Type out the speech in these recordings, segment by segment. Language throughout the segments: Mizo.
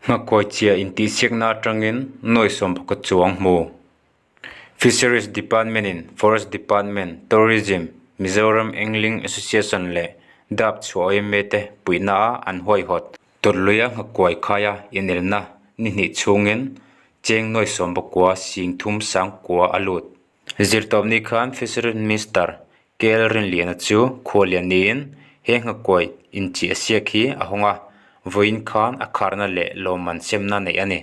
Nghakuai chiah intihsiakna atangin nuai sawmpakhat chuang hmu. Fisheries Department-in Forest Department, Tourism, Mizoram Angling Association leh Dap chhuah yma te puihna a an huaihawt. Tawlhluia nghakuai khaia inelna ni hnih chhungin cheng nuai sawmpakua sing thum sangkua a lut. Zirtawpni khan Fisheries Minister KL Rinliana chu khualian niin he nghakuai inchih a siak hi a hawng a, vawiin khan a kharna leh lawmman semna neih a ni.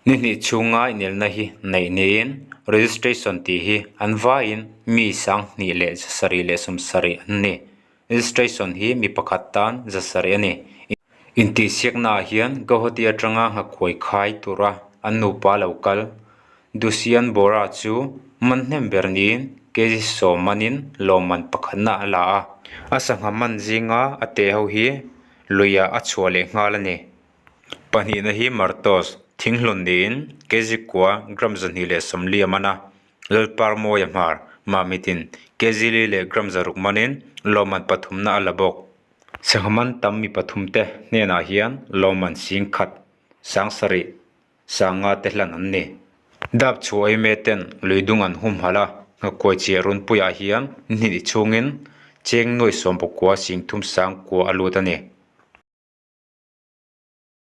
Ni hnih chhunga inelna hi neih niin registration tih hi an vaiin mi sanghnih leh zasarih leh sawmsarih an ni. Registration hi mi pakhat tan zasarih a ni. Intihsiaknaah hian Guwahati atanga nghakhuai khai tura an nupa lo kal Dusyan Bora chu man hnem ber niin kg sawm manin lawmman pakhatna a la a. A sangha man zinga a teh ho hi luiah a chhuah leh nghal a ni. Pahnihna hi Martos, thinghlun niin kg kua gram 240 a man a, Lalparmawia hmar, Mahmitin, kg li leh gram 600 manin lawmman pathumna a la bawk. Sangha man tam mi pathumte hnenah hian lawmman sing khat, sangsarih, sanga te hlan an ni. Dap chhuah yma ten luidung an humhalh a, nghakuai chiah runpuiah hian ni hnih chhungin cheng nuai 19 sing thum sang kua a lut a ni.